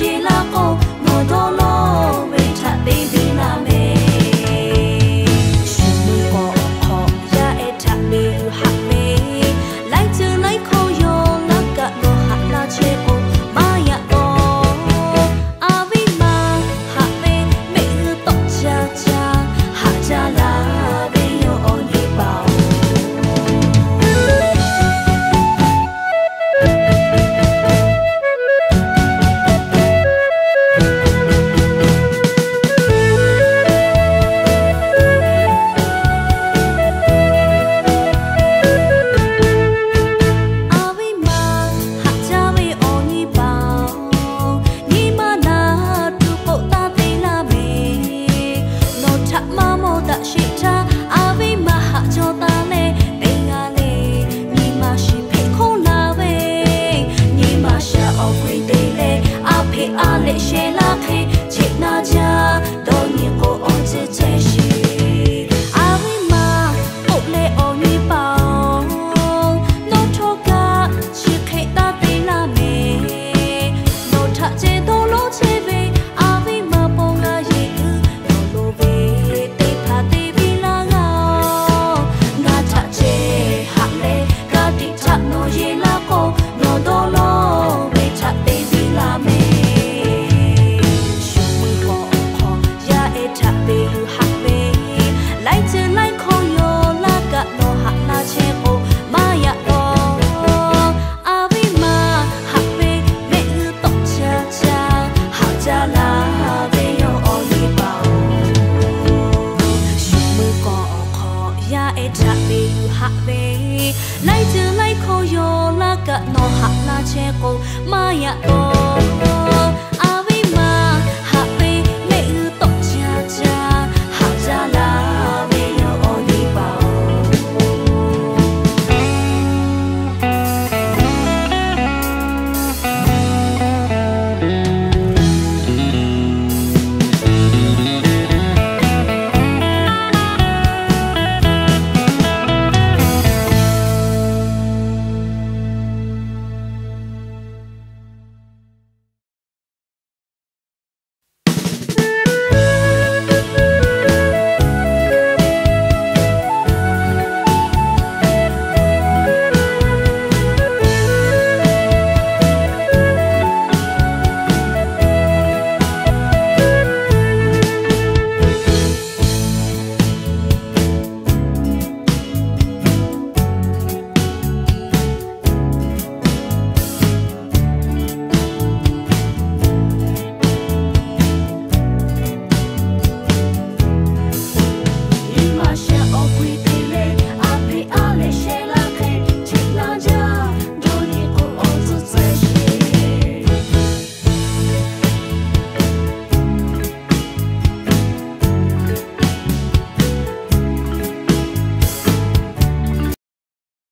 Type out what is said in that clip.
Yehˬ laˇ k'o, nawˬ dawˇ lawˇ ve htaꞈ te ve laˇ mehˍ. Shu mui k'awꞈ hk'awꞈ yaˇ ehˉ htaꞈ ve haꞈ ve, laiˉ ceuˬ laiˉ hkawˇ yaw laˇ kaꞈ nawˬ haꞈ laˇ chehˇ k'o, maˇ yaꞈ taw. A viˉ ma haꞈ ve mehˆ g'uˇ tawˆ ca ca, haꞈ jaˇ laˇ ve yoˬ awˬ nyi paˍ-oˬ. A viˉ ma haꞈ jaˇ ve awˬ nyi paˍ-oˬ, nyi ma naˍ tuˬ k'oˆ taˇ te laˇ mehˍ. Nawˬ htaꞈ maˇ mawˬ daꞈ sheˍ htaˇ, a viˉ ma haꞈ jaw taˍ leh teˇ g'aˇ leh, nyi ma shiˍ hpeꞈ hk'oˆ la ve, nyi ma shaˍ awˬ hk'e te leh, a hpeꞈ a lehꞈ sheh laˇ hk'e cheꞈ na jaˇ, dawˇ nyi k'o awˬ ceuˬ ceh sheˍ. A viˉ ma k'oˆ leh awˬ nyi paˍ-oˬ, nawˬ htawˇ kaꞈ chi hk'e taˇ te laˇ mehˍ. Nawˬ htaꞈ ceh dawˇ lawˇ chehˇ ve a viˉ ma paw g'a yeˬ kuiˬ, nawˬ loˍ ve teˇ hpaˍ te ve laˇ g'a-oˬ. Ngaˬ htaꞈ ceh haꞈ leh, ka tiꞈ htaꞈ nawˬ yeˬ laˇ k'o, nawˬ dawˇ lawˇ ve htaꞈ te ve laˇ mehˍ. Shu mui k'awꞈ hk'awꞈ yaˇ ehˉ htaꞈ ve haꞈ ve, laiˉ ceuˬ laiˉ hkawˇ yaw laˇ kaꞈ nawˬ haꞈ laˇ chehˇ k'o, maˇ yaꞈ taw. A viˉ ma haꞈ ve mehˆ g'uˇ tawˆ ca ca, haꞈ jaˇ laˇ ve yoˬ awˬ nyi paˍ-oˬ. Shu mui k'awꞈ hk'awꞈ yaˇ ehˉ htaꞈ ve haꞈ ve, laiˉ ceuˬ laiˉ hkawˇ yaw laˇ kaꞈ nawˬ haꞈ laˇ chehˇ k'o, maˇ yaꞈ taw.